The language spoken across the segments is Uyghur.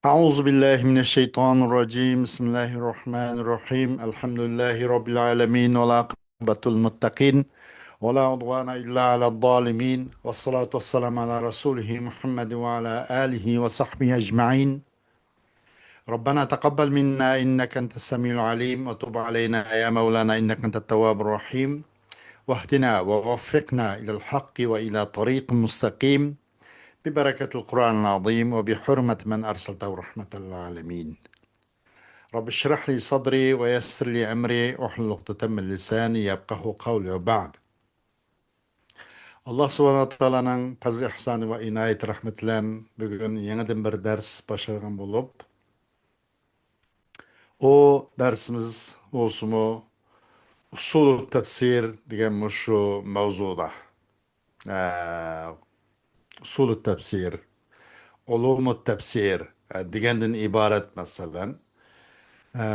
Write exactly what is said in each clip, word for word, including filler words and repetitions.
أعوذ بالله من الشيطان الرجيم. بسم الله الرحمن الرحيم. الحمد لله رب العالمين، والعاقبة للمتقين، ولا عدوان إلا على الظالمين، والصلاة والسلام على رسوله محمد وعلى آله وصحبه أجمعين. ربنا تقبل منا إنك أنت السميع العليم، وتب علينا يا مولانا إنك أنت التواب الرحيم، واهدنا ووفقنا إلى الحق وإلى طريق مستقيم، ببركة القرآن العظيم وبحرمة من أرسلته رحمة للعالمين. رب اشرح لي صدري ويسر لي أمري واحلل عقدة من لساني يفقهوا قولي وبعد. ئاللا سۇبھانەھۇ ۋە تائالانىڭ پەزلى ئىھسانى ۋە ئىنايەت رەھمىتى بىلەن بۈگۈن يېڭىدىن بىر دەرس باشلىغان بولۇپ، ئۇ دەرسىمىز بولسىمۇ ئۇسۇلۇ تەپسىر دېگەن مۇشۇ مەۋزۇدا. ئە، ئۇسۇلۇ تەپسىر، ئۇلۇمۇ تەپسىر، ئە، دېگەندىن ئىبارەت، مەسىلەن. ئە،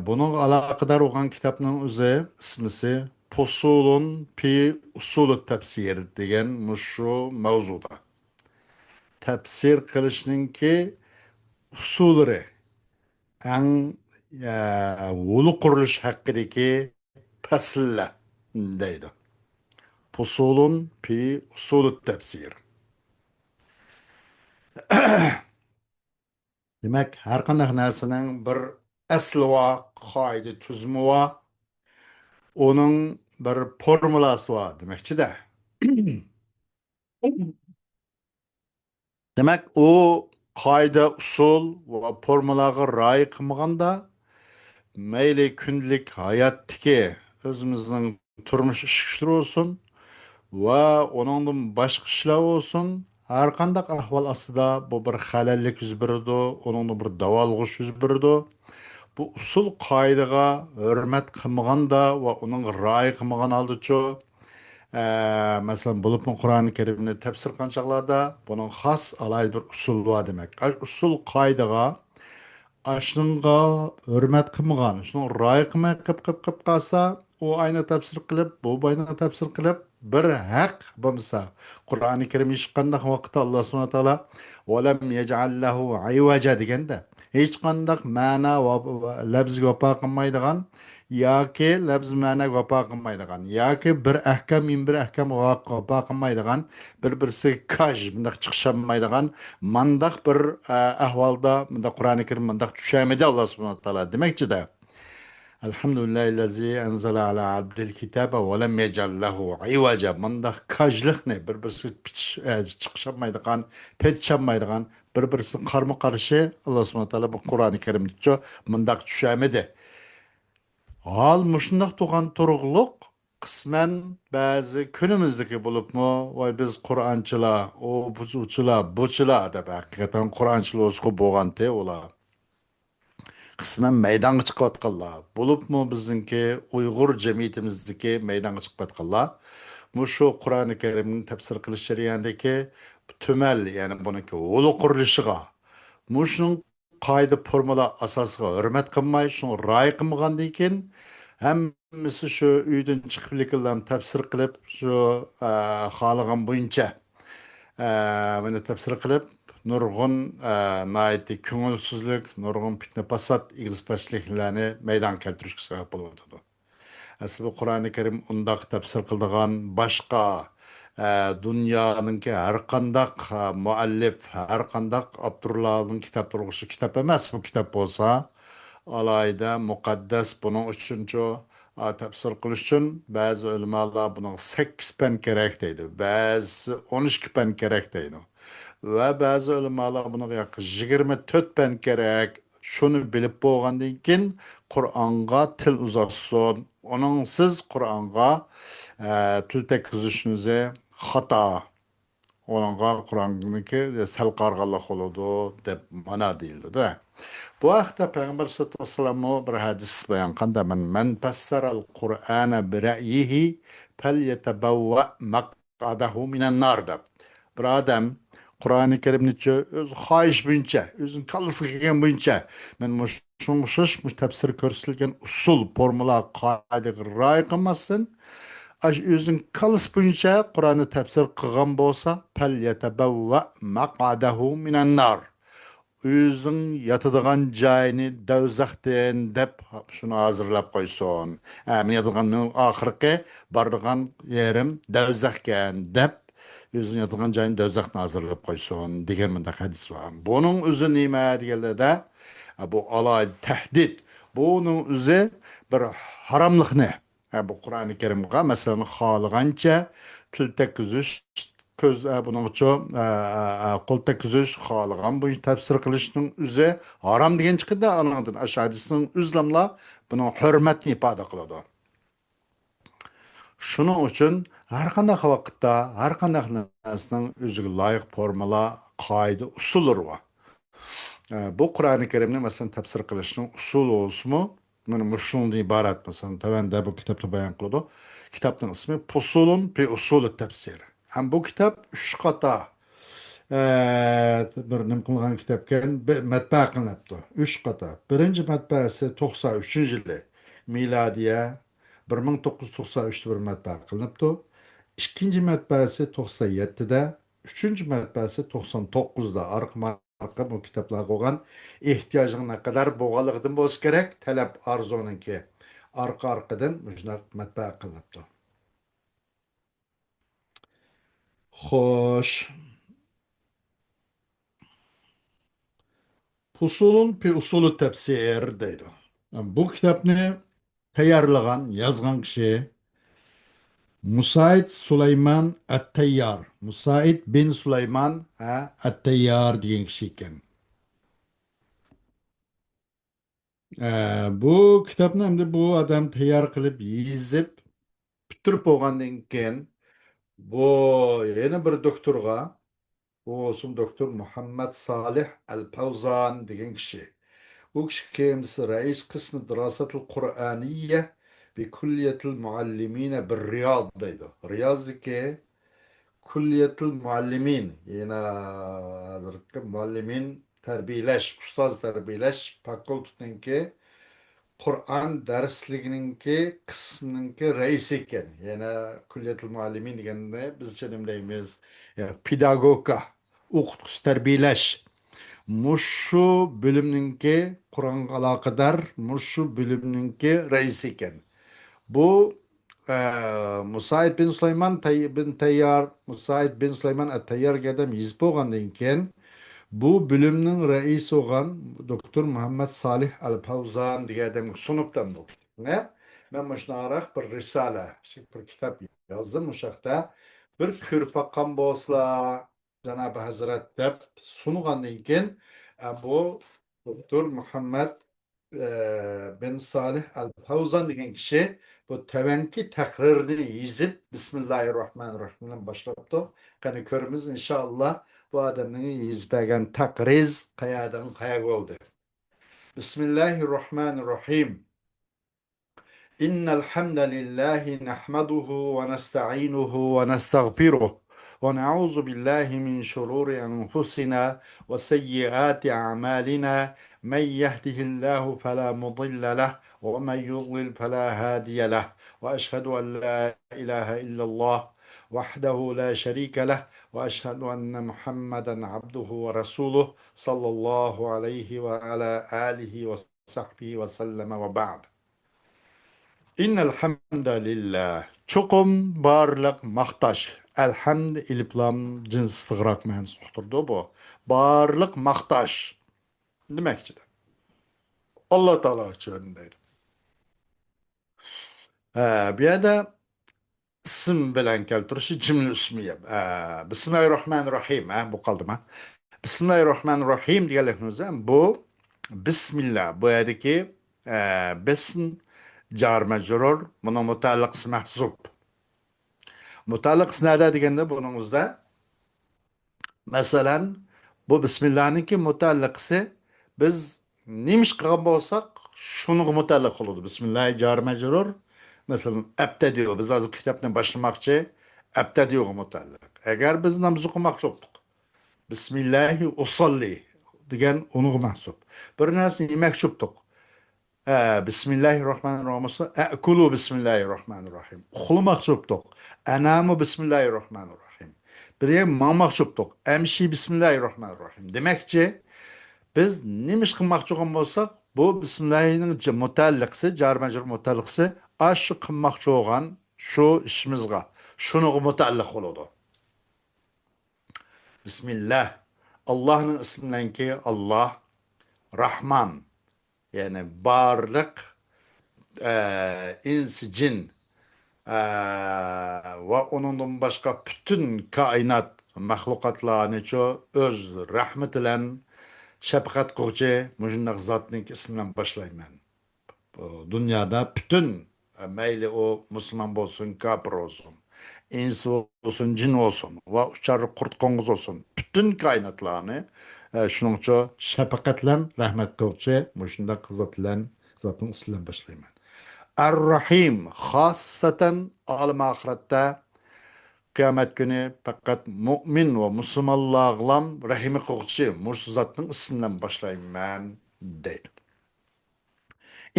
بۇنىڭغا ئالاقىدار بولغان كىتابنىڭ ئۆزى، ئىسمىسى پۇسۇلۇن پى ئۇسۇلۇ تەپسىر دېگەن مۇشۇ مەۋزۇدا. تەپسىر قىلىشنىڭكى ئۇسۇللىرى، ئەڭ، ئە، ھولۇ قۇرۇلۇش ھەققىدىكى پەسىللەر دەيدۇ. پۇسۇلۇن پى ئۇسۇلۇ تەپسىر. دېمەك، ھەر قانداق نەرسىنىڭ بىر ئەسلى بار، قائىدە تۈزۈمى بار، ئۇنىڭ بىر فورمۇلاسى بار دېمەكچىدە. دېمەك، ئۇ قائىدە، ئۇسۇل ۋە فورمۇلاغا رىئايە قىلمىغاندا، مەيلى كۈندىلىك ھاياتتىكى ئۆزىمىزنىڭ تۇرمۇش ئىش-كۈچلىرى بولسۇن ۋە ئۇنىڭدىن باشقا ئىشلار بولسۇن، ھەر قانداق ئەھۋال ئاستىدا بۇ بىر خەلەللىك يۈز بېرىدۇ، ئۇنىڭدا بىر داۋالغۇش يۈز بېرىدۇ. بۇ ئۇسۇل قائىدىغا ھۆرمەت قىلمىغاندا ۋە ئۇنىڭغا رىئايە قىلمىغان ھالدىچۇ، ئە، مەسىلەن، بولۇپمۇ قۇرئانى كەرىمنى تەپسىر قىلغان چاغلاردا بۇنىڭ خاس ئالاھىدە بىر ئۇسۇلى بار دېمەك. ئاشۇ ئۇسۇل قائىدىغا، ئاشۇنىڭغا ھۆرمەت قىلمىغان، شۇنىڭغا رىئايە قىلماي قىپ، قىپ، قىپ قالسا، ئۇ ئاينى تەپسىر قىلىپ، بۇ باينى تەپسىر قىلىپ، بىر ھەق بولمىسا، قۇرئانى كەرىم ھېچقانداق ۋاقىتتا ئاللا سۇبھانەھۇ ۋە تائالا «ۋەلەم يەجئەل لەھۇ ئىۋەجە» دېگەندە، ھېچقانداق مەنا ۋە، ۋە لەپزىگە ۋاپا قىلمايدىغان ياكى لەپزى مەناگە ۋاپا قىلمايدىغان ياكى بىر ئەھكام يەنە بىر ئەھكامغا ۋاپا قىلمايدىغان، بىر-بىرسىگە كاج، مۇنداق چىقىشالمايدىغان، مانداق بىر، ئە، ئەھۋالدا مۇنداق قۇرئانى كەرىم مۇنداق چۈشەرمىدى ئاللا سۇبھانەھۇ ۋە تائالا دېمەكچىدە. الحمد لله الذي أنزل على عبده الكتاب ولم يجعل له عوجا. مۇنداق كاجلىقنى، بىر-بىرسىگە پىتىش-، ئە، چىقىشالمايدىغان، پېتىشالمايدىغان، بىر-بىرسىگە قارىمۇ-قارشى ئاللا سۇبھانەھۇ ۋە تائالا بۇ قۇرئانى كەرىمدىچۇ مۇنداق چۈشەرمىدى. ھال مۇشۇنداق تۇرغان تۇرۇقلۇق قىسمەن بەزى كۈنىمىزدىكى بولۇپمۇ، ۋاي بىز قۇرئانچىلار، ئۇ بۇچىلار، بۇچىلار دەپ ھەقىقەتەن قۇرئانچىلار بولسىغۇ بولغانتى ئۇلار. قىسمەن مەيدانغا چىقىۋاتقانلار، بولۇپمۇ بىزنىڭكى ئۇيغۇر جەمئىيىتىمىزدىكى مەيدانغا چىقىۋاتقانلار مۇشۇ قۇرئانى كەرىمنى تەپسىر قىلىش جەريانىدىكى تۈمەل، يەنى بۇنىڭكى ھولۇ قۇرۇلۇشىغا، مۇشۇنىڭ قائىدە-فورمۇلا ئاساسىغا ھۆرمەت قىلماي، شۇڭا رىئايە قىلمىغاندىن كېيىن، ھەممىسى شۇ ئۆيدىن چىقىپ لېكىنلارنى تەپسىر قىلىپ، شۇ، ئە، خالىغان بويىچە، ئە، مانا تەپسىر قىلىپ، نۇرغۇن، ئە، ناھايىتى كۆڭۈلسىزلىك، نۇرغۇن پىتنە-پاسات، ئېگىز-پەسلىكلەرنى مەيدانغا كەلتۈرۈشكە سەۋەب بولۇۋاتىدۇ. ئەسلى بۇ قۇرئانى كەرىم ئۇنداق تەپسىر قىلىدىغان باشقا، ئە، دۇنيانىڭكى ھەر قانداق، ئە، مۇئەللىپ، ھەر قانداق ئاپتورلارنىڭ كىتابلىرىغا ئوخشاش كىتاب ئەمەس. بۇ كىتاب بولسا ئالاھىدە مۇقەددەس. بۇنىڭ ئۈچۈنچۇ، ئە، تەپسىر قىلىش ئۈچۈن بەزى ئۆلىمالار بۇنىڭغا سەككىز پەن كېرەك دەيدۇ، بەزىسى ئون ئىككى پەن كېرەك دەيدۇ ۋە بەزى ئۆلىمالار بۇنىڭغا ياقى يىگىرمە تۆت پەن كېرەك. شۇنى بىلىپ بولغاندىن كېيىن قۇرئانغا تىل ئۇزاتسۇن. ئۇنىڭسىز قۇرئانغا، ئە، تىل تەگكۈزۈشىڭىز خاتا. ئۇنىڭغا قۇرئاننىڭكى سەل قارىغانلىق بولىدۇ دەپ مانا دېيىلىدۇ. بۇ ھەقتە پەيغەمبەر ئەلەيھىسسالاتۇ ۋەسسالاممۇ بىر ھەدىس بايان قىلغاندا، مەن، مەن پەسسەرەل قۇرئانە بىرەئيىھى فەليەتەبەۋۋە مەق مەقئەدەھۇ مىنەن نار دەپ. بىر ئادەم قۇرئانى كەرىمنىچۇ ئۆز خاھىشى بويىچە، ئۆزىنىڭ كاللىسىغا كەلگەن بويىچە، مەن مۇشۇنىڭغا ئوخشاش، مۇشۇ تەپسىر كۆرسىتىلگەن ئۇسۇل، فورمۇلا، قائىدىگە رىئايە قىلماستىن، ئاشۇ ئۆزىنىڭ كاللىسى بويىچە قۇرئاننى تەپسىر قىلغان بولسا، فەليەتەبەۋۋە مەقئەدەھۇ مىنەن نار. ئۆزىنىڭ ياتىدىغان جايىنى دوزاختىن دەپ شۇنى ھازىرلاپ قويسۇن. ھە، مەن ياتىدىغان ئاخىرقى بارىدىغان يېرىم دوزاخكەن دەپ، ئۆزىنىڭ ياتىدىغان جايىنى دوزاختىن ھازىرلاپ قويسۇن دېگەن مۇنداق ھەدىس بار. بۇنىڭ ئۆزى نېمە دېگەندە، بۇ ئالاھىدە تەھدىت. بۇنىڭ ئۆزى بىر ھاراملىقنى، ھە، بۇ قۇرئانى كەرىمغا، مەسىلەن، خالىغانچە تىل تەگكۈزۈش، كۆز، ھە، بۇنىڭغىچۇ، ھە، ھە، ھە، قول تەگكۈزۈش، خالىغان بويىچە تەپسىر قىلىشنىڭ ئۆزى ھارام دېگەن چىقىدۇ. ئانىڭدىن ئاشۇ ھەدىسنىڭ ئۆزلەملا بۇنىڭ ھۆرمەتنى ئىپادە قىلىدۇ. شۇنىڭ ئۈچۈن ھەر قانداق ۋاقىتتا، ھەر قانداق نەرسىنىڭ ئۆزىگە لايىق فورمۇلا، قائىدە، ئۇسۇللىرى بار. ئە، بۇ قۇرئانى كەرىمنى، مەسىلەن، تەپسىر قىلىشنىڭ ئۇسۇلى بولسىمۇ، مانا مۇشۇنىڭدىن ئىبارەت. مەسىلەن، تۆۋەندە بۇ كىتابتا بايان قىلىدۇ. كىتابنىڭ ئىسمى پۇسۇلۇن پى ئۇسۇلى تەپسىر. ھەم بۇ كىتاب ئۈچ قاتا، ئە، بىر نېمە قىلغان كىتابكەن، بىر مەتبەئە قىلىنىپتۇ. ئۈچ قاتا. بىرىنچى مەتبەئەسى توقسان ئۈچىنچى يىلى، مىلادىيە، بىر مىڭ توققۇز يۈز توقسان ئۈچتە بىر مەتبەئە قىلىنىپتۇ. ئىككىنچى مەتبەئەسى توقسان يەتتىدە، ئۈچىنچى مەتبەئەسى توقسان توققۇزدا. ئارقىما ئارقا بۇ كىتابلارغا بولغان ئېھتىياجنىڭ نەقەدەر بولغانلىقىدىن بولسا كېرەك، تەلەپ ئارزۇنىڭكى، ئارقا-ئارقىدىن مۇشۇنداق مەتبەئە قىلىنىپتۇ. خوش. پۇسۇلۇن پى ئۇسۇلى تەپسىر دەيدۇ. بۇ كىتابنى تەييارلىغان، يازغان كىشى مۇسائىد سۇلايمان ئەتتەييار. مۇسائىد بىن سۇلايمان، ھە، ئەتتەييار دېگەن كىشى ئىكەن. ئە، بۇ كىتابنى ئەمدى بۇ ئادەم تەييار قىلىپ، يېزىپ، پۈتتۈرۈپ بولغاندىن كېيىن، بۇ يەنە بىر دوكتورغا، ئۇ بولسىمۇ دوكتور مۇھەممەد سالىھ ئەل پەۋزان دېگەن كىشى. ئۇ كىشى كىم دېسە، رەئىس قىسمى دىراسەتىل قۇرئانىيە بى كۈللىيەتىل مۇئەللىمىنە بىر رىياز دەيدۇ. رىيازدىكى كۈللىيەتىل مۇئەللىمىن، يەنە ھازىرقى مۇئەللىمىن تەربىيەلەش، ئۇستاز تەربىيەلەش فاكۇلتېتىنىڭكى قۇرئان دەرسلىكىنىڭكى قىسمىنىڭكى رەئىسى ئىكەن. يەنە كۈللىيەتۇل مۇئەللىمىن دېگەندە بىزچە نېمە دەيمىز؟ يا، پېداگوگىكا، ئوقۇتقۇچى تەربىيەلەش. مۇشۇ بۆلۈمنىڭكى، قۇرئانغا ئالاقىدار مۇشۇ بۆلۈمنىڭكى رەئىسى ئىكەن. بۇ ئە، مۇسائىد بىن سۇلايمان تەي-، بىن تەييار، مۇسائىد بىن سۇلايمان ئەت-تەييار دېگەن ئادەم يېزىپ بولغاندىن كېيىن، بۇ بۆلۈمنىڭ رەئىسى بولغان دوكتور مۇھەممەد سالىھ ئەل پەۋزان دېگەن ئادەمگە سۇنۇپتۇ بۇ كىتابنى. مەن مۇشۇنداقراق بىر رىسالە، بىر كىتاب يازدىم مۇشۇ ھەقتە. بىر كۆرۈپ باققان بولسىلا، جانابى ھەزرەت دەپ سۇنغاندىن كېيىن، ئە، بۇ دوكتور مۇھەممەد ئە، بىن سالىھ ئەل پەۋزان دېگەن كىشى بۇ تۆۋەنكى تەقرىرنى يېزىپ، بىسمىللاھىر راھمانىر راھىم بىلەن باشلاپتۇ. قېنى كۆرىمىز، ئىنشائاللا، بۇ ئادەمنىڭ يېزىپ بەرگەن تەقرىز قەيەردىن قەيەرگە بولدى. بىسمىللاھىر راھمانىر راھىم. إن الحمد لله نحمده ونستعينه ونستغفره، ونعوذ بالله من شرور أنفسنا وسيئات أعمالنا. من يهده الله فلا مضل له، ومن يضلل فلا هادي له. وأشهد أن لا إله إلا الله وحده لا شريك له، وأشهد أن محمدا عبده ورسوله، صلى الله عليه وعلى آله وصحبه وسلم، وبعد. إن الحمد لله. چوقۇم بارلىق ماختاش. ئەلھەمد ئېلىپلام جىنس ئىستىغراق مەنىسى ئۇقتۇرىدۇ بۇ. بارلىق ماختاش دېمەكچىدە. ئاللا تائالا ئۈچۈن دەيدۇ. ھە، بۇ يەردە ئىسىم بىلەن كەلتۈرۈشى جۈملە ئىسمىيە. ئە، بىسمىللاھىر راھمانىر راھىم، ھە، بۇ قالدىما؟ بىسمىللاھىر راھمانىر راھىم دېگەنلىكنىڭ ئۆزى بۇ بىسمىللا. بۇ يەردىكى، ئە، بىسم جار مەجرۇر، بۇنىڭ مۇتەئەللىقىسى مەھزۇپ. مۇتەئەللىقىسى نەدە دېگەندە بۇنىڭ ئۆزىدە مەسىلەن، بۇ بىسمىللانىڭكى مۇتەئەللىقىسى بىز نېمە ئىش قىلغان بولساق، شۇنىڭغا مۇتەئەللىق بولىدۇ. بىسمىللاھى جار مەجرۇر. مەسىلەن، ئەبتەدىئۇ. بىز ھازىر كىتابنى باشلىماقچى. ئەبتەدىئۇغا مۇتەئەللىق. ئەگەر بىز ناماز ئوقۇماقچى بولدۇق، بىسمىللاھى ئۇساللى دېگەن ئۇنىڭغا مەنسۇپ. بىر نەرسىنى يېمەكچى بولدۇق. ھە، بىسمىللاھىر راھمانىر راھىم بولسا، ئەكۇلۇ بىسمىللاھىر راھمانىر راھىم. ئۇخلىماقچى بوپتۇق. ئەنامۇ بىسمىللاھىر راھمانىر راھىم. بىر يەرگە ماڭماقچى بوپتۇق. ئەمشى بىسمىللاھىر راھمانىر راھىم. دېمەكچى، بىز نېمە ئىش قىلماقچى بولغان بولساق، بۇ بىسمىللاھنىڭ ج-، مۇتەئەللىقىسى، جار مەجرۇر مۇتەئەللىقىسى ئاشۇ قىلماقچى بولغان شۇ ئىشىمىزغا، شۇنىڭغا مۇتەئەللىق بولىدۇ. بىسمىللا. ئاللاھنىڭ ئىسمى بىلەنكى، ئاللاھ، راھمان، يەنى بارلىق، ئە، ئىنس، جىن، ئە، ۋە ئۇنىڭدىن باشقا پۈتۈن كائىنات مەخلۇقاتلارنىچۇ ئۆز رەھمىتى بىلەن، شەپقەت قىلغۇچى مۇشۇنداق زاتنىڭ ئىسمى بىلەن باشلايمەن. بۇ دۇنيادا پۈتۈن، مەيلى ئۇ مۇسۇلمان بولسۇن، كاپىر بولسۇن، ئىنس بولسۇن، جىن بولسۇن ۋە ئۇچار قۇرت قوڭغۇز بولسۇن، پۈتۈن كائىناتلارنى، ئە، شۇنىڭچۇ شەپقەت بىلەن رەھمەت قىلغۇچى مۇشۇنداق زات بىلەن، زاتنىڭ ئىسمى بىلەن باشلايمەن. ئەر-راھىم، خاسسەتەن ئالەم ئاخىرەتتە، قىيامەت كۈنى پەقەت مۇئمىن ۋە مۇسۇلمانلارغىلا رەھىم قىلغۇچى مۇشۇ زاتنىڭ ئىسمى بىلەن باشلايمەن، دەيدۇ.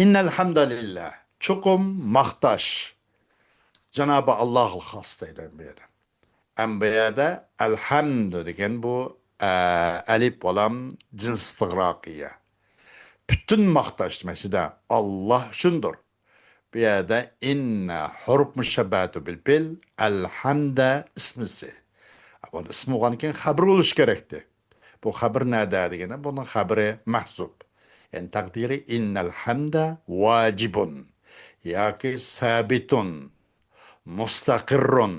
ئىننەل ھەمدە لىللا، چوقۇم ماختاش جانابى ئاللاھقا خاس دەيدۇ بۇ يەردە. ئەمما بۇ يەردە ئەلھەمدۇ دېگەن بۇ، ئە، ئەلىپ ۋە لام جىنس ئىستىغراقىيە. پۈتۈن ماختاش دېمەكچىدە، ئاللاھ ئۈچۈندۇر. بۇ يەردە ئىننە ھۇرۇپ مۇشەببەتۇ بىل پېئىل، ئەلھەمدە ئىسمىسى. بۇنىڭ ئىسمى بولغاندىن كېيىن خەبىرى بولۇشى كېرەكتى. بۇ خەبىر نەدە دېگەندە، بۇنىڭ خەبىرى مەھزۇپ. يەنى تەقدىرى ئىننەل ھەمدە ۋاجىبۇن ياكى سابىتۇن، مۇستەقىررۇن،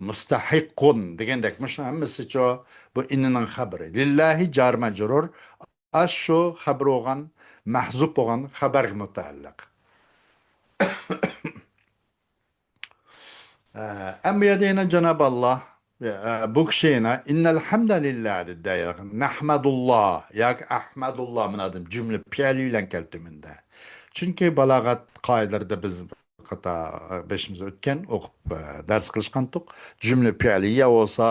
مۇستەھىققۇن دېگەندەك، مۇشۇ ھەممىسىچۇ بۇ ئىننىنىڭ خەبىرى. لىللاھى جار مەجرۇر، ئاشۇ خەبىر بولغان، مەھزۇپ بولغان خەبەرگە مۇتەئەللىق. ئە، ئەمما بۇ يەردە يەنە جانابى ئاللاھ، ئە، بۇ كىشى يەنە ئىننەل ھەمدە لىللا دېدى. نەھمەدۇللاھ ياكى ئەھمەدۇللاھ مۇنادىم جۈملە پېئىلى بىلەن كەلتۈرمىدى. چۈنكى بالاغەت قائىدىلىرىدە بىز قاتا بېشىمىز ئۆتكەن، ئوقۇپ، ئە، دەرس قىلىشقانتۇق. جۈملە پېئىلىيە بولسا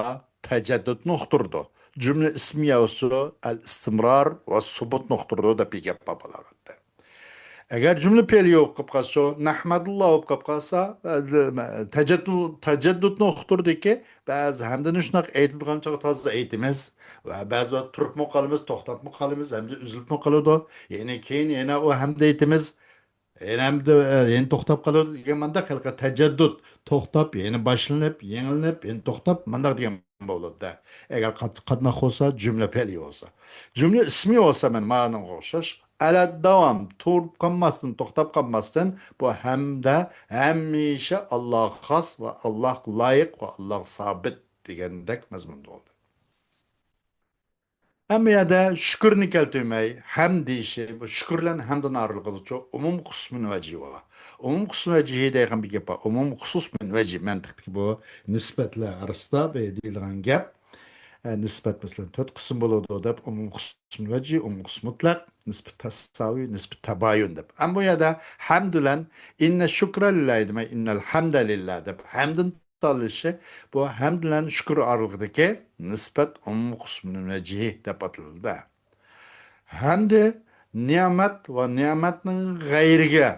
تەجەددۇتنى ئۇقتۇرىدۇ. جۈملە ئىسمىيە بولسا ئەل ئىستىمرار ۋە سۇبۇتنى ئۇقتۇرىدۇ دەپ بىر گەپ بار بالاغەتتە. ئەگەر جۈملە پېئىلىيە بولۇپ قاپقالسا، نەھمەدۇللاھ بولۇپ قاپقالسا، ئە، تەجەددۇ-، تەجەددۇتنى ئۇقتۇردىكى، بەزى ھەمدىنى شۇنداق ئېيتىدىغان چاغدا تازا ئېيتىمىز ۋە بەزى ۋاقىت تۇرۇپمۇ قالىمىز، توختاپمۇ قالىمىز، ھەمدە ئۈزۈلۈپمۇ قالىدۇ. يەنە كېيىن يەنە ئۇ ھەمدە ئېيتىمىز. يەنە ھەمدە، ئە، يەنە توختاپ قالىدۇ دېگەن مانداق ھېلىقى تەجەددۇت، توختاپ، يەنە باشلىنىپ، يېڭىلىنىپ، يەنە توختاپ، مانداق دېگەن بولىدۇ-دە. ئەگەر قات-، قاتناق بولسا، جۈملە پېئىلى بولسا. جۈملە ئىسمى بولسا، مانا ماڭىغا ئوخشاش. ئەلەدداۋام، تۇرۇپ قالماستىن، توختاپ قالماستىن، بۇ ھەمدە ھەمىشە ئاللاھقا خاس ۋە ئاللاھقا لايىق ۋە ئاللاھقا سابىت دېگەندەك مەزمۇندا بولدى. ئەمما يەردە شۈكۈرنى كەلتۈرمەي، ھەمد دېيىشى، بۇ شۈكۈر بىلەن ھەمدىنىڭ ئارىلىقىدىچۇ ئومۇم خۇسۇس مۇنۋەجىھى بار. ئومۇم خۇسۇس مۇنۋەجىھى دەيدىغان بىر گەپ بار. ئومۇم خۇسۇس مۇنۋەجىھ مەنتىقتىكى بۇ نىسبەتلەر ئارىسىدا بۇ دېيىلغان گەپ. ئە، نىسبەت، مەسىلەن، تۆت قىسىم بولىدۇ دەپ، ئومۇم خۇسۇس مۇنۋەجىھ، ئومۇم خۇسۇس مۇتلەق، نىسبەت تەساۋى، نىسبەت تەبايۇن دەپ. ئەمما بۇ يەردە ھەمد بىلەن ئىننە شۈكرە لىللاھى دېمەي، ئىننەل ھەمدە لىللا دەپ ھەمدىن تاللىشى، بۇ ھەمد بىلەن شۈكۈر ئارىلىقىدىكى نىسبەت ئومۇم خۇسۇس مۇنۋەجىھى دەپ ئاتىلىدۇ. ھەمدى نېمەت ۋە نېمەتنىڭ غەيرىگە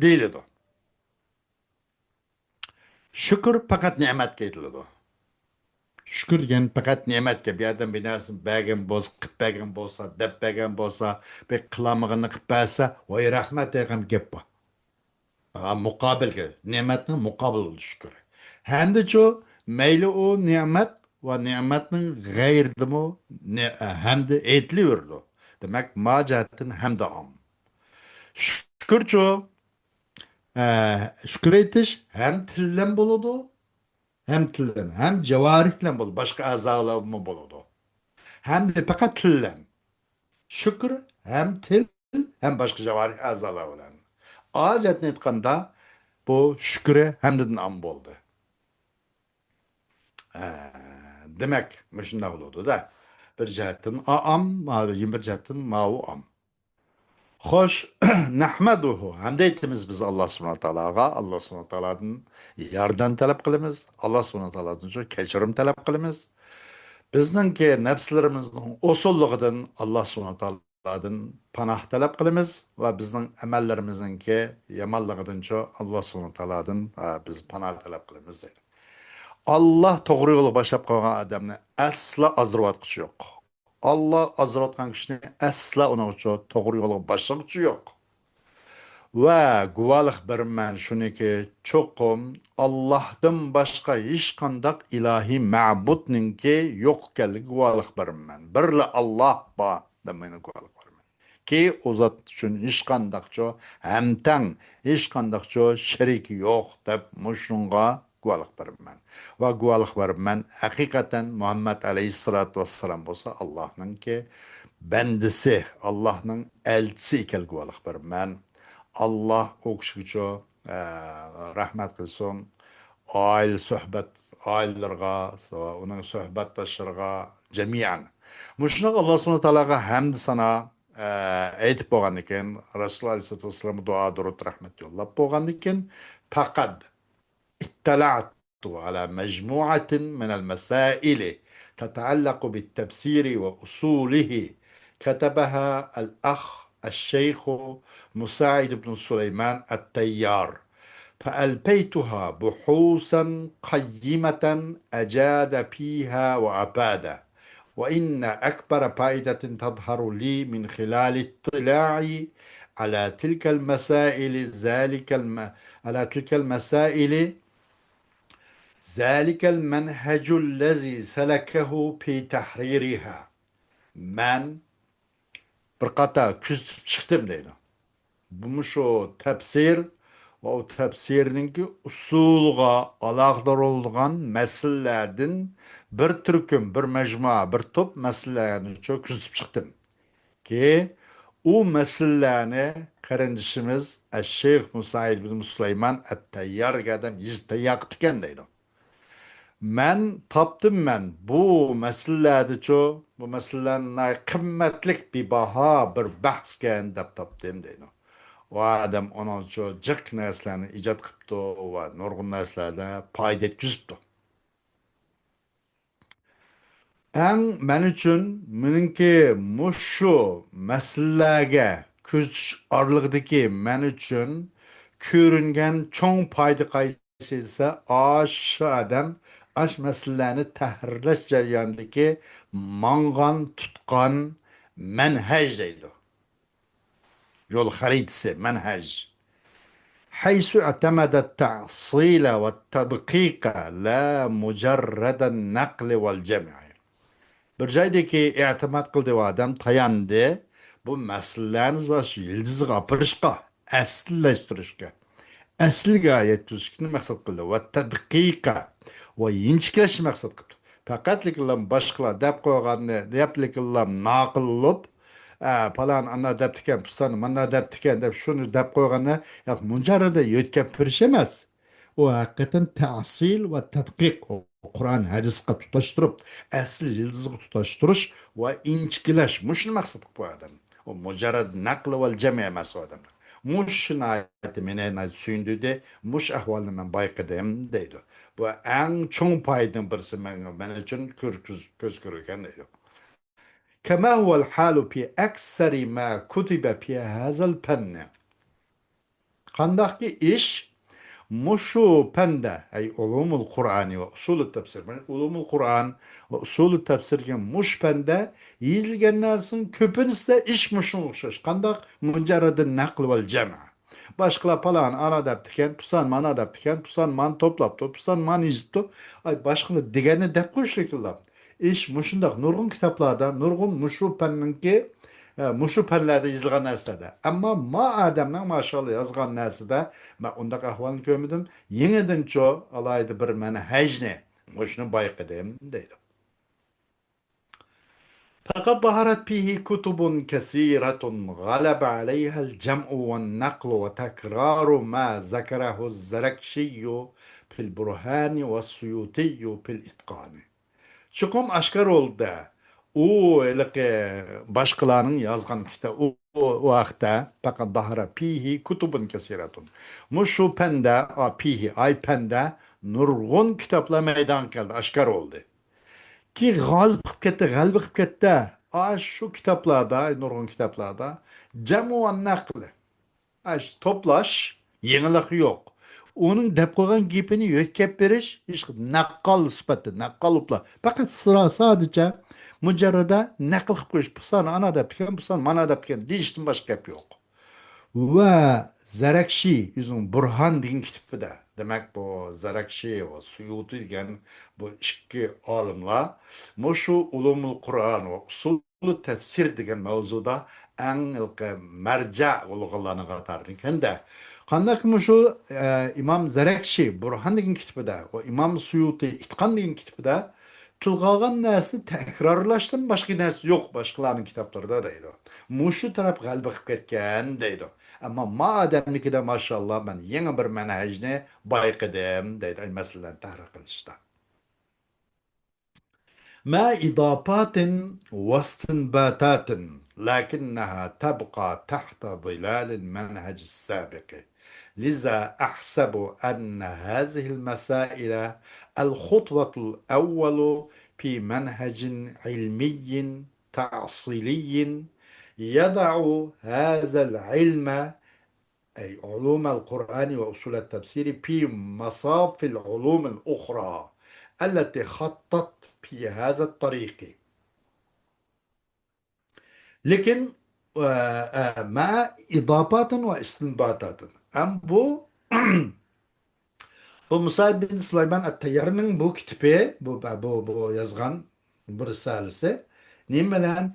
دېيىلىدۇ. شۈكۈر پەقەت نېمەتكە ئېيتىلىدۇ. شۈكۈر دېگەن پەقەت نېمەتكە، بۇ يەردىن بىر نەرسىنى بەرگەن بولسا، قىلىپ بەرگەن بولسا، دەپ بەرگەن بولسا، بىر قىلالمىغىنىنى قىلىپ بەرسە، ۋاي رەھمەت دەيدىغان گەپ بار. ھا، مۇقابىلگە، نېمەتنىڭ مۇقابىلىدا شۈكۈر. ھەمدىچۇ، مەيلى ئۇ نېمەت ۋە نېمەتنىڭ غەيرىدىمۇ نې-، ھەمدى ئېيتىلىۋېرىدۇ. دېمەك، ما جەھەتتىن ھەمدى ئام. شۈكۈرچۇ، ئە، شۈكۈر ئېيتىش ھەم تىل بىلەن بولىدۇ، ھەم تىل بىلەن، ھەم جاۋارىھ بىلەن بولىدۇ، باشقا ئەزالارمۇ بولىدۇ. ھەمدى پەقەت تىل بىلەن. شۈكۈر ھەم تىل، ھەم باشقا جاۋارىھ ئەزالار بىلەن. ئاجەتنى ئېيتقاندا، بۇ شۈكرى ھەمدىدىن ئام بولدى. ھە، دېمەك، مۇشۇنداق بولىدۇ-دە. بىر جەھەتتىن ئا ئام، يەنە بىر جەھەتتىن ماۋۇ ئام. خوش، نەھمەدۇھۇ، ھەمدە ئېيتىمىز بىز ئاللا سۇبھانەھۇ ۋە تائالاغا، ئاللا سۇبھانەھۇ ۋە تائالادىن ياردەم تەلەپ قىلىمىز، ئاللا سۇبھانەھۇ ۋە تائالادىن شۇ كەچۈرۈم تەلەپ قىلىمىز. بىزنىڭكى نەپسلىرىمىزنىڭ ئوسۇللۇقىدىن ئاللا سۇبھانەھۇ ۋە تائالادىن پاناھ تەلەپ قىلىمىز ۋە بىزنىڭ ئەمەللىرىمىزنىڭكى يامانلىقىدىنچۇ ئاللا سۇبھانەھۇ ۋە تائالادىن، ئە، بىز پاناھ تەلەپ قىلىمىز دەيدۇ. ئاللا توغرا يولغا باشلاپ قويغان ئادەمنى ئەسلا ئازدۇرۇۋاتقۇسى يوق. ئاللا ئازدۇرۇۋاتقان كىشىنى ئەسلا ئۇنىڭغىچۇ توغرا يولغا باشلىغۇچى يوق. ۋە گۇۋاھلىق بېرىمەن شۇنىكى، چوقۇم ئاللاھتىن باشقا ھېچقانداق ئىلاھىي مەبۇدنىڭكى يوق ئىكەنلىكىگە گۇۋاھلىق بېرىمەن. بىرلا ئاللاھ بار دەپ مەن گۇۋاھلىق بېرىمەن. كى ئۇ زات ئۈچۈن ھېچقانداقچۇ ھەمتەڭ، ھېچقانداقچۇ شېرىكى يوق دەپ مۇشۇنىڭغا گۇۋاھلىق بېرىمەن. ۋە گۇۋاھلىق بېرىمەن، ھەقىقەتەن مۇھەممەد ئەلەيھىسسالاتۇ ۋەسسالام بولسا ئاللاھنىڭكى بەندىسى، ئاللاھنىڭ ئەلچىسى ئىكەنلىكىگە گۇۋاھلىق بېرىمەن. ئاللاھ ئۇ كىشىگىچۇ، ئە، رەھمەت قىلسۇن. ئائىلە سۆھبەت، ئائىلىلىرىغا، ئۇنىڭ سۆھبەتداشلىرىغا جەمىئەن. مۇشۇنىڭ ئاللاھ سۇبھانەھۇ ۋە تائالاغا ھەمدۇ سانا، ئە، ئېيتىپ بولغاندىن كېيىن، رەسۇلۇللاھ ئەلەيھىسسالاتۇ ۋەسسالامغا دۇئا، دۇرۇد، رەھمەت يوللاپ بولغاندىن كېيىن، پەقەت اطلعت على مجموعة من المسائل تتعلق بالتفسير وأصوله، كتبها الأخ الشيخ مساعد بن سليمان الطيار، فألفيتها بحوثا قيمة أجاد فيها وأفاد، وإن أكبر فائدة تظهر لي من خلال اطلاعي على تلك المسائل، ذلك الم-، على تلك المسائل، ذلك المنهج الذي سلكه في تحريرها. مەن بىر قاتار كۆزىتىپ چىقتىم دەيدۇ. بۇمۇ شۇ تەپسىر ۋە ئۇ تەپسىرنىڭكى ئۇسۇلىغا ئالاقىدار بولىدىغان مەسىلىلەردىن بىر تۈركۈم، بىر مەجمۇئە، بىر توپ مەسىلىلەرنى شۇ كۆزىتىپ چىقتىم. كى، ئۇ مەسىلىلەرنى قېرىندىشىمىز ئەششەيخ مۇسا ئىبن سۇلايمان ئەت-تەييار دېگەن ئادەم يېزىپ تەييار قىپتىكەن دەيدۇ. مەن تاپتىم، مەن بۇ مەسىلىلەردىچۇ، بۇ مەسىلىلەر ناھايىتى قىممەتلىك، بىباھا بىر بەھسكەن دەپ تاپتىم دەيدۇ. ئۇ ئادەم ئۇنىڭچۇ جىق نەرسىلەرنى ئىجاد قىپتۇ ۋە نۇرغۇن نەرسىلەردە پايدا يەتكۈزۈپتۇ. ئەڭ مەن ئۈچۈن مېنىڭكى مۇشۇ مەسىلىلەرگە كۆزىتىش ئارىلىقىدىكى مەن ئۈچۈن كۆرۈنگەن چوڭ پايدا قايسى دېسە، ئاشۇ ئادەم ئاشۇ مەسىلىلەرنى تەھرىرلەش جەريانىدىكى ماڭغان، تۇتقان مەنھەج دەيدۇ. يول خەرىتىسى، مەنھەج. حيث اعتمد التأصيل والتدقيق لا مجرد النقل والجمع. بىر جايدىكى ئېتىماد قىلدى ئۇ ئادەم، تاياندى. بۇ مەسىلىلەرنى زاش يىلتىزىغا ئاپىرىشقا، ئەسلىلەشتۈرۈشكە، ئەسلىگە يەتكۈزۈشنى مەقسەت قىلدى. ۋە تەدقىق ۋە يىنچىكلەشنى مەقسەت قىپتۇ. پەقەتلىكىنلا باشقىلار دەپ قويغاننى، دەپلىكىنلا ناقىل قىلىپ، ئە، پالان ئانا دەپتىكەن، پۇسان مانا دەپتىكەن دەپ شۇنى دەپ قويغاننى، ياق، مۇجەررەدە يۆتكەپ بېرىش ئەمەس. ئۇ ھەقىقەتەن تەسىل ۋە تەدقىق، ئۇ قۇرئان ھەدىسقا تۇتاشتۇرۇپ، ئەسلى يىلتىزىغا تۇتاشتۇرۇش ۋە ئىنچىكىلەش، مۇشۇنى مەقسەت قىلىپ قويغان ئادەم. ئۇ مۇجەررەد نەقل ۋەل جەم ئەمەس ئۇ ئادەم. مۇشۇ ناھايىتى مېنى ناھايىتى سۆيۈندۈردى، مۇشۇ ئەھۋالنى مەن بايقىدىم دەيدۇ. بۇ ئەڭ چوڭ پايدىنىڭ بىرسى مەن، مەن ئۈچۈن كۆر-، كۆز، كۆز كۆرگەن دەيدۇ. كما هو الحال في أكثر ما كتب في هذا الفن. قانداقكى ئىش مۇشۇ پەندە، ئەي ئۇلۇمۇل قۇرئانى ۋە ئۇسۇلۇت تەپسىر. مانا ئۇلۇمۇل قۇرئان ۋە ئۇسۇلۇت تەپسىر دېگەن مۇشۇ پەندە يېزىلگەن نەرسىنىڭ كۆپىنچىسى ئىش مۇشۇنىڭغا ئوخشاش. قانداق؟ مۇجەررەدىن نەقل ۋەل جەمئ. باشقىلار پالان ئانا دەپتىكەن، پۇسان مانا دەپتىكەن، پۇسان مانا توپلاپتۇ، پۇسان مانا يېزىپتۇ. ئاي، باشقىلار دېگەننى دەپ قويۇشلۇكىلا. ئىش مۇشۇنداق نۇرغۇن كىتابلاردا، نۇرغۇن مۇشۇ پەننىڭكى، ئە، مۇشۇ پەنلەردە يېزىلغان نەرسىلەردە. ئەمما ما ئادەمنىڭ ماشائاللا يازغان نەرسىدە مەن ئۇنداق ئەھۋالنى كۆرمىدىم. يېڭىدىنچۇ ئالاھىدە بىر مەنھەجنى مۇشۇنى بايقىدىم دەيدۇ. فقد ظهرت فيه كتب كثيرة غلب عليها الجمع والنقل وتكرار ما ذكره الزركشي في البرهان والسيوطي في الإتقان. چوقۇم ئاشكارا بولدى. ئۇ ھېلىقى باشقىلارنىڭ يازغان كىتاب، ئۇ، ئۇ، ئۇ ھەقتە، فقد ظهر فيه كتب كثيرة. مۇشۇ پەندە، ئا، فيه، ئاي پەندە نۇرغۇن كىتابلار مەيدانغا كەلدى، ئاشكارا بولدى. كېيىن غالىب قىلىپ كەتتى، غەلىبە قىلىپ كەتتى. ئاشۇ كىتابلاردا، نۇرغۇن كىتابلاردا جەم ۋە نەقل. ئاشۇ توپلاش، يېڭىلىق يوق. ئۇنىڭ دەپ قويغان گېپىنى يۆتكەپ بېرىش، ھېچ نەققال سۈپەتتە، نەققال بولۇپلا. پەقەت سىرا-، سادىچە مۇجەررەدە نەقىل قىلىپ قويۇش، پۇسان ئانا دەپتىكەن، پۇسان مانا دەپتىكەن دېيىشتىن باشقا گەپ يوق. ۋە زەرەكشى ئۆزىنىڭ بۇرھان دېگەن كىتابىدا، دېمەك، بۇ زەرەكشى ۋە سۇيۇتى دېگەن بۇ ئىككى ئالىملار مۇشۇ ئۇلۇمۇل قۇرئان ۋە ئۇسۇلۇ تەپسىر دېگەن مەۋزۇدا ئەڭ ھېلىقى مەرجە بولغانلارنىڭ قاتارىدىكەن-دە. قانداق مۇشۇ، ئە، ئىمام زەرەكشى بۇرھان دېگەن كىتابىدا ۋە ئىمام سۇيۇتى ئىتقان دېگەن كىتابىدا تىلغا ئالغان نەرسىنى تەكرارلاشتىن باشقا نەرسە يوق باشقىلارنىڭ كىتابلىرىدا دەيدۇ. مۇشۇ تەرەپ غەلىبە قىلىپ كەتكەن دەيدۇ. ئەمما ما ئادەمنىڭكىدە ماشائاللا مەن يېڭى بىر مەنھەجنى بايقىدىم دەيدۇ، ئەي مەسىلىلەرنى تەھرىر قىلىشتا. مع إضافات واستنباطات، لكنها تبقى تحت ظلال المنهج السابق. لذا أحسب أن هذه المسائل الخطوة الأول في منهج علمي تأصيلي يضع هذا العلم، أي علوم القرآن وأصول التفسير، في مصاف العلوم الأخرى التي خطت في هذا الطريق. لېكىن، ئە، ئە، مع إضافات واستنباطات. ئەم بۇ، بۇ مۇسا بىن سۇلايمان ئەت-تەييارنىڭ بۇ كىتابى، بۇ، بۇ، بۇ يازغان بۇ رىسالىسى نېمە بىلەن؟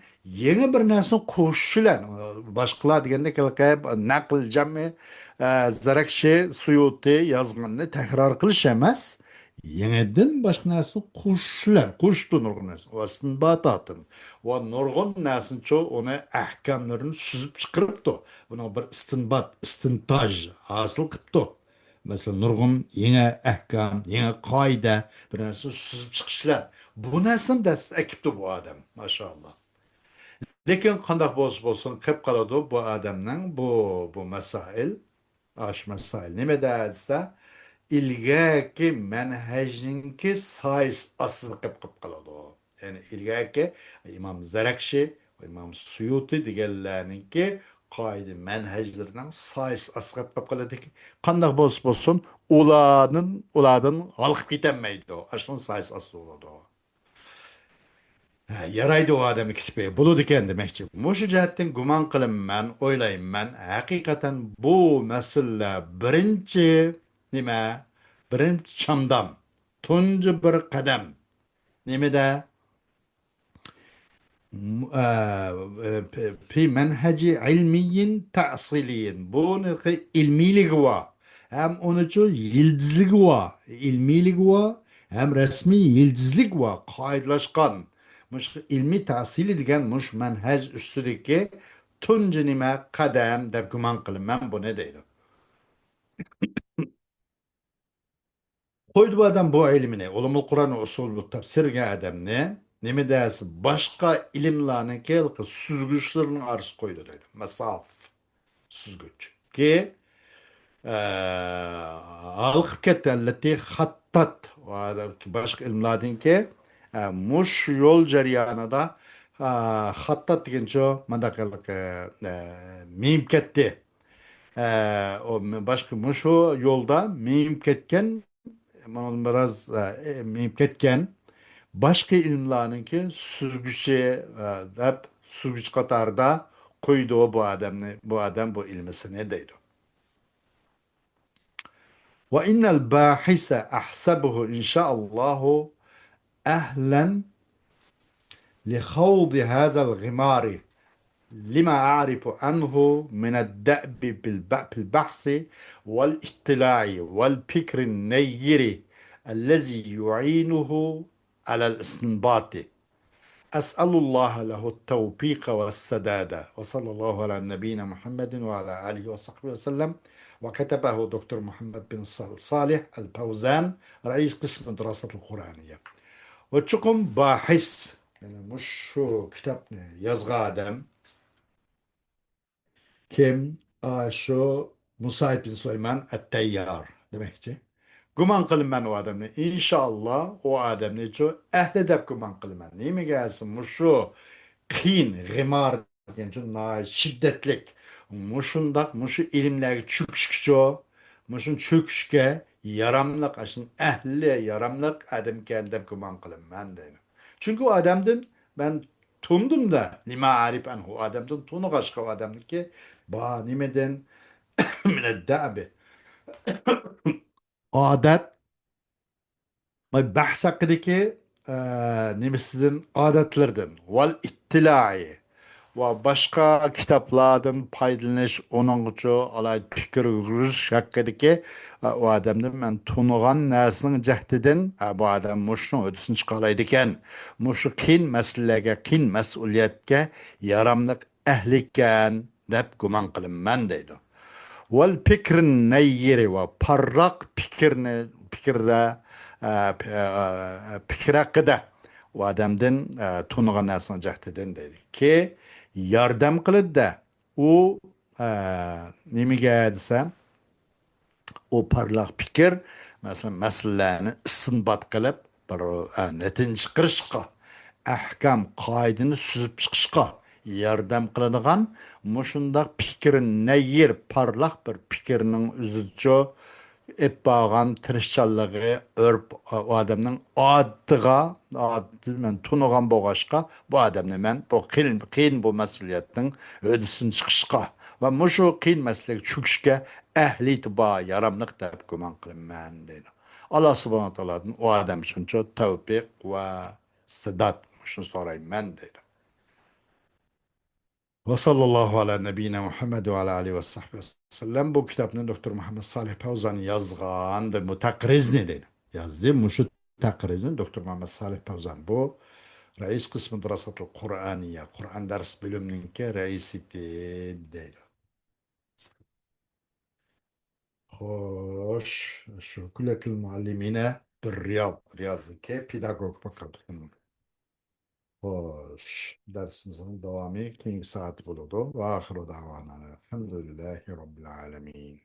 يېڭى بىر نەرسىنى قوشۇش بىلەن، باشقىلار دېگەندەك ھېلىقى نەقل جەمئى، ئە، زەرەكشى، سۇيۇتى يازغاننى تەكرار قىلىش ئەمەس، يېڭىدىن باشقا نەرسىنى قوشۇش بىلەن، قوشۇپتۇ نۇرغۇن نەرسە. ۋە ئىستىنباتاتىن. ۋە نۇرغۇن نەرسىنىچۇ ئۇنى ئەھكاملىرىنى سۈزۈپ چىقىرىپتۇ. بۇنىڭ بىر ئىستىنبات، ئىستىنتاج ھاسىل قىپتۇ. مەسىلەن، نۇرغۇن يېڭى ئەھكام، يېڭى قائىدە، بىر نەرسىنى سۈزۈپ چىقىشلار. بۇ نەرسىنى دەستە ئەكىپتۇ بۇ ئادەم، ماشائاللا. لېكىن قانداق بولسا بولسۇن، قېلىپ قالىدۇ بۇ ئادەمنىڭ بۇ، بۇ مەسائىل. ئاشۇ مەسائىل نېمىدە دېسە، ئىلگەركى مەنھەجنىڭكى سايىسى ئاستىدا قېلىپ، قېلىپ قالىدۇ. يەنى ئىلگەركى ئىمام زەرەكشى، ئىمام سۇيۇتى دېگەنلەرنىڭكى قائىدە مەنھەجلىرىنىڭ سايىسى ئاستىغا قېلىپ قالىدىكەن. قانداق بولسا بولسۇن، ئۇلاردىن، ئۇلاردىن ھالقىپ كېتەلمەيدۇ. ئاشۇنىڭ سايىسى ئاستىدا بولىدۇ. ھە، يارايدۇ ئۇ ئادەمنىڭ كىتابى. بولىدىكەن دېمەكچى. مۇشۇ جەھەتتىن گۇمان قىلىمەن، ئويلايمەن. ھەقىقەتەن بۇ مەسىلىلەر بىرىنچى نېمە؟ بىرىنچى چامدام. تۇنجى بىر قەدەم. نېمىدە؟ م-، ئە، ئە، في منهج علمي تأصيلي. بۇنىڭكى ئىلمىيلىكى بار. ھەم ئۇنىچۇ يىلتىزلىكى بار. ئىلمىيلىكى بار. ھەم رەسمىي يىلتىزلىك بار. قائىدىلاشقان. مۇشۇ ئىلمىي تەسىلى دېگەن مۇشۇ مەنھەج ئۈستىدىكى تۇنجى نېمە؟ قەدەم دەپ گۇمان قىلىمەن بۇنى دەيدۇ. قويدى بۇ ئادەم بۇ ئىلىمنى، ئۇلۇمۇل قۇرئان ۋە ئۇسۇلۇ تەپسىر دېگەن ئادەمنى، نېمە دەسە، باشقا ئىلىملارنىڭكى سۈزگۈچلىرىنىڭ ئارىسىغا قويدى دەيدۇ. مەساف، سۈزگۈچ. كى، ئە، ھالقىپ كەتتى، التي خطت. باشقا ئىلىملاردىنكى، ئە، مۇشۇ يول جەريانىدا، ئە، خاتتات دېگەنچۇ، مانداق، ئە، مېڭىپ كەتتى. ئە، ئۇ باشقا مۇشۇ يولدا مېڭىپ كەتكەن، بىراز، ئە، مېڭىپ كەتكەن باشقا ئىلىملارنىڭكى سۈزگۈچى، ئە، دەپ سۈزگۈچى قاتارىدا قويىدۇ بۇ ئادەمنى، بۇ ئادەم بۇ ئىلمىسىنى دەيدۇ. وإن الباحث أحسبه إن شاء الله أهلا لخوض هذا الغمار لما أعرف عنه من الدأب بالب-، في البحث والاطلاع والفكر النير الذي يعينه على الاستنباط. أسأل الله له التوفيق والسداد. وصلى الله على نبينا محمد وعلى آله وصحبه وسلم. وكتبه دكتور محمد بن صالح الفوزان، رئيس قسم الدراسات القرآنية. ۋە چوقۇم باھىس، يەنى مۇشۇ كىتابنى يازغان ئادەم كىم؟ ئاشۇ مۇسا ئىبن سۇلايمان ئەت-تەييار دېمەكچى. گۇمان قىلىمەن ئۇ ئادەمنى. ئىنشائاللا، ئۇ ئادەمنىچۇ ئەھلى دەپ گۇمان قىلىمەن. نېمىگە دېسە، مۇشۇ قىيىن، غىمار دېگەنچۇ ناھايىتى شىددەتلىك، مۇشۇنداق، مۇشۇ ئىلىملەرگە چۆكۈشكىچۇ، مۇشۇنى چۆكۈشكە ياراملىق، ئاشۇنىڭ ئەھلى ياراملىق ئادەمكەن دەپ گۇمان قىلىمەن دەيدۇ. چۈنكى ئۇ ئادەمدىن مەن تونۇدۇم-دە، لما عرف عنه، ئۇ ئادەمدىن تونۇغاچقا، ئۇ ئادەمنىڭكى بار نېمىدىن، من الدأب، ئادەت، بەھس ھەققىدىكى، ئە، نېمىسىدىن، ئادەتلىرىدىن، ۋەل ئىتتىلاي، ۋە باشقا كىتابلاردىن پايدىلىنىش، ئۇنىڭغىچۇ ئالاھىدە پىكىر يۈرگۈزۈش ھەققىدىكى، ئە، ئۇ ئادەمدىن مەن تونۇغان نەرسىنىڭ جەھتىدىن، ئە، بۇ ئادەم مۇشۇنىڭ ھۆددىسىنى چىقالايدىكەن، مۇشۇ قىيىن مەسىلىلەرگە، قىيىن مەسئۇلىيەتكە ياراملىق ئەھلىكەن دەپ گۇمان قىلىمەن دەيدۇ. ۋەل پىكرىن نەييىرى، ۋە پارلاق پىكىرنى، پىكىردە، ئە، پى-، ئە، پىكىر ھەققىدە ئۇ ئادەمدىن، ئە، تونۇغان نەرسىنىڭ جەھتىدىن دەيدۇ. كى ياردەم قىلىدۇ-دە، ئۇ، ئە، نېمىگە دېسە، ئۇ پارلاق پىكىر، مەسىلەن، مەسىلىلەرنى ئىستىنبات قىلىپ، بىر، ئە، نەتىجە چىقىرىشقا، ئەھكام، قائىدىنى سۈزۈپ چىقىشقا ياردەم قىلىدىغان مۇشۇنداق پىكرى نەييىر، پارلاق بىر پىكىرنىڭ ئۆزىچۇ ئېلىپ بارغان تىرىشچانلىقى، ئۆرپ، ئۇ ئادەمنىڭ ئادىتىغا، ئادىتىنى مەن تونۇغان بولغاچقا، بۇ ئادەمنى مەن بۇ قىيىن، قىيىن بۇ مەسئۇلىيەتنىڭ ھۆددىسىنى چىقىشقا ۋە مۇشۇ قىيىن مەسىلىگە چۆكۈشكە ئەھلىيىتى بار، ياراملىق دەپ گۇمان قىلىمەن دەيدۇ. ئاللا سۇبھانەھۇ ۋە تائالادىن ئۇ ئادەم ئۈچۈن تەۋپىق ۋە سەداد، مۇشۇنى سورايمەن دەيدۇ. ۋە ساللاللاھۇ ئەلا نەبىييىنا مۇھەممەد ۋە ئەلا ئالىھى ۋە سەھبىھى ۋە سەللەم. بۇ كىتابنى دوكتور مۇھەممەد سالىھ پەۋزان يازغان، مۇتەقرىزنى دەيدۇ. يازدى، مۇشۇ تەقرىزنى دوكتور مۇھەممەد سالىھ پەۋزان. بۇ رەئىس قىسمى دىراساتىل قۇرئانىيە، قۇرئان دەرس بۆلۈمىنىڭكى رەئىسى ئىدى دەيدۇ. خوش، شۇ كۈللىيەتۇل مۇئەللىمىنە بىر رىياز، رىيازدىكى پېداگوگ پاكاتى. خوش، دەرسىمىزنىڭ داۋامى كېيىنكى سائەتتە بولىدۇ. ۋە ئاخىرۇ دەۋانا ئەلھەمدۇلىللاھى رەببىل ئالەمىن.